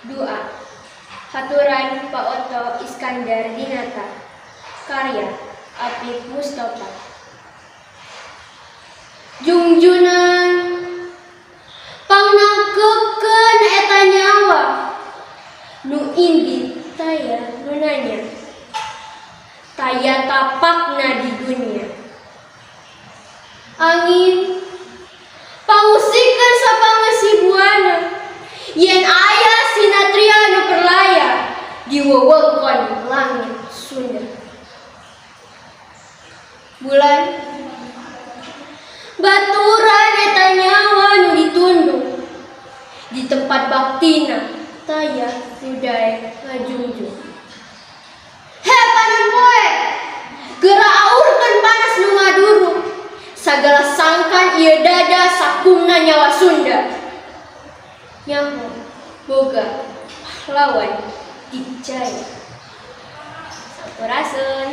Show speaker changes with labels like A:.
A: Dua. Haturan Pak Otto Iskandar Dinata. Karya Apip Mustofa. Jungjunan, pangnangkepkeun eta nyawa nu indit, taya nu nanya, taya tapakna di dunya. Angin, pangusikeun sapangeusi buana yen aya sinatria nu perlaya di wewengkon langit Sunda. Bulan, baturan eta nyawa nu ditundung di tempat baktina, taya nu daek ngajungjung. He panon poe, geura aurkeun panas nu ngaduruk sagala sangkan ieu dada sakumna nyawa Sunda nyaho boga pahlawan dijaya. Sampurasun.